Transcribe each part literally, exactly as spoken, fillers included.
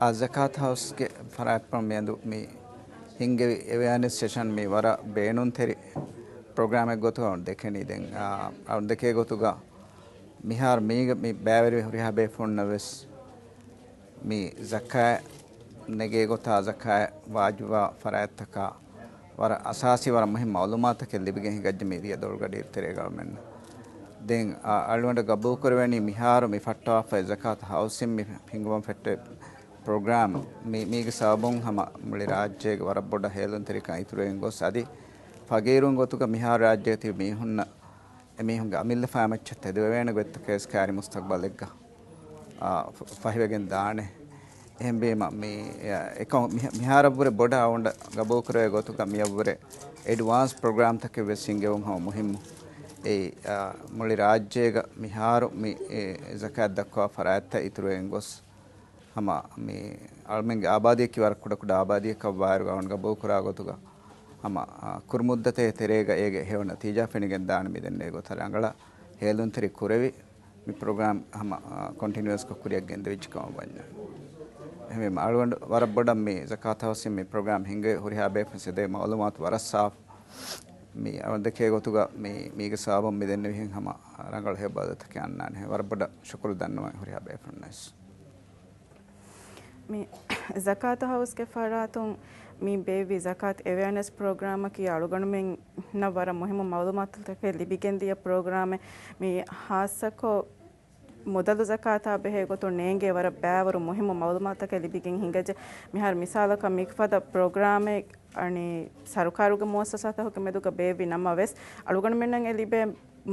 އާ، ޒަކާތު ހައުސްގެ ފަރާތްޕުޅުން މިއަދު މި ހިންގެވި އެވެއާނެސް ސެޝަން މި ވަރަށް ބޭނުންތެރި ޕްރޮގްރާމެއް ގޮތުގަ އަޅުގަނޑު ދެކެނީ. ދެން، އާ، އަޅުގަނޑު ދެކޭ ގޮތުގަ މިހާރު މީގަ މި ބައިވެރިވި ހުރިހާ ބޭފުޅުންނަށް ވެސް މި ޒަކާތް ނެގޭ ގޮތާ ޒަކާތް ވާޖިބާ ފަރާތްތަކާ ވަރަށް އަސާސީ ވަރަށް މުހިންމު މައުލޫމާތަކެއް ލިބިގެން ހިނގައްޖެ މި ރިޔަ ދޮރުގަޑި ތެރޭގަ އަޅުމެންނަށް. ދެން އަ، އަޅުގަނޑަށް ގަބޫލުކުރެވެނީ މިހާރު މި ފައްޓަވާފައި ޒަކާތު ހައުސިން މި ހިންގުމަށް ފެއްޓެވި ޕްރޮގްރާމް މި، މީގެ ސަބަބުން ހަމަ މުޅި ރާއްޖޭގެ ވަރަށް ބޮޑަށް ހޭލުންތެރިކަން އިތުރުވެގެން ގޮސް އަދި ފަގީރުން ގޮތުގަ މިހާރު ރާއްޖޭގަ ތިބި މީހުންނަށް އެމީހުންގެ އަމިއްލަ ފާމައްޗަށް ތެދުވެވޭނެ ގޮތްތަކެއް ވެސް ކާރި މުސްތަގްބަލެއްގަ، އާ، ފަ-، ފަހިވެގެން ދާނެ. އެހެންވީމަ މި، އެ، އެކަމަ މި-، މިހާރަށްވުރެ ބޮޑަށް އަޅުގަނޑަށް ގަބޫލުކުރެވޭ ގޮތުގަ މިއަށްވުރެ އެޑްވާންސް ޕްރޮގްރާމްތަކެއް ވެސް ހިންގެވުން ހަމަ މުހިންމު. އެއީ، އާ، މުޅި ރާއްޖޭގަ މިހާރު މި، އެ، ޒަކާތް ދައްކަވާ ފަރާތްތައް އިތުރުވެގެން ގޮސް، ހަމަ މި އަޅުމެންގެ އާބާދީއަކީ ވަރަށް ކުޑަކުޑަ އާބާދީއަކަށް ވާއިރު އަޅުގަނޑު ގަބޫލުކުރާ ގޮތުގަ ހަމަ، އާ، ކުރު މުއްދަތެއް ތެރޭގަ އޭގެ ހެޔޮ ނަތީޖާ ފެނިގެން ދާނެ މިދެންނެވި ގޮތަށް ރަނގަޅަށް ހޭލުންތެރި ކުރެވި މި ޕްރޮގްރާމް ހަމަ، އާ، ކޮންޓިނިއުއަސްކޮށް ކުރިއަށް ގެންދެވިއްޖެ ކަމަށް ވަންޏާ. އެހެންވީމަ އަޅުގަނޑު ވަރަށް ބޮޑަށް މި ޒަކާތު ހައުސިން މި ޕްރޮގްރާމް ހިންގެ ހުރިހާ ބޭފުޅުން ސެދޭ މައުލޫމާތު ވަރަށް ސާފު. މި އަޅުގަނޑު ދެކޭ ގޮތުގަ މި، މީގެ ސަބަބުން މި ދެންނެވިހެން ހަމަ ރަނގަޅު ހެޔޮ ބަދަލުތަކެއް އަންނާނެ. ވަރަށް ބޮޑަށް ޝުކުރު ދަންނަވަން ހުރިހާ ބޭފުޅުންނަށް ވެސް. މި ޒަކާތު ހައުސްގެ ފަރާތުން މި ބޭއްވި ޒަކާތް އެވެއަނެސް ޕްރޮގްރާމަކީ އަޅުގަނޑުމެންނަށް ވަރަށް މުހިއްމު މައުލޫމާތުތަކެއް ލިބިގެންދިޔަ ޕްރޮގްރާމެއް. މި ހާއްސަކޮށް މުދަލު ޒަކާތާ ބެހޭ ގޮތުން ނޭނގޭ ވަރަށް ބައިވަރު މުހިއްމު މައުލޫމާތުތަކެއް ލިބިގެން ހިނގައްޖެ. މިހާރު މިސާލަކަށް މިފަދަ ޕްރޮގްރާމެއް އަނި ސަރުކާރުގެ މުއައްސަސާތަކުގެ މެދުގަ ބޭއްވި ނަމަވެސް، އަޅުގަނޑުމެންނަށް އެ ލިބޭ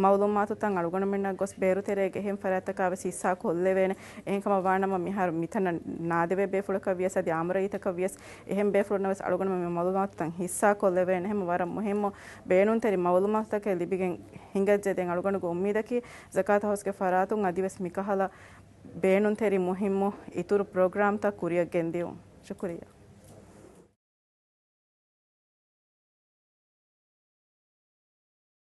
މައުލޫމާތުތައް އަޅުގަނޑުމެންނަށް ގޮސް ބޭރު ތެރޭގެ އެހެން ފަރާތްތަކާ ވެސް ހިއްސާ ކޮށްލެވޭނެ. އެހެންކަމަށް ވާނަމަ މިހާރު މިތަނަށް ނާދެވޭ ބޭފުޅަކަށް ވިޔަސް އަދި އާންމު ރައްޔިތަކަށް ވިޔަސް އެހެން ބޭފުޅުންނަށް ވެސް އަޅުގަނޑުމެން މި މައުލޫމާތުތައް ހިއްސާ ކޮށްލެވޭނެ. އެހެން ވަރަށް މުހިއްމު ބޭނުންތެރި މައުލޫމާތުތަކެއް ލިބިގެން ހިނގައްޖެ. ދެން އަޅުގަނޑުގެ އުއްމީދަކީ ޒަކާތު ހައުސްގެ ފަރާތުން އަދިވެސް މިކަހަލަ ބޭނުންތެރި މުހިއްމު އިތުރު ޕްރޮގްރާމްތައް ކުރިއަށް ގެންދިއުން. ޝުކުރިއްޔާ.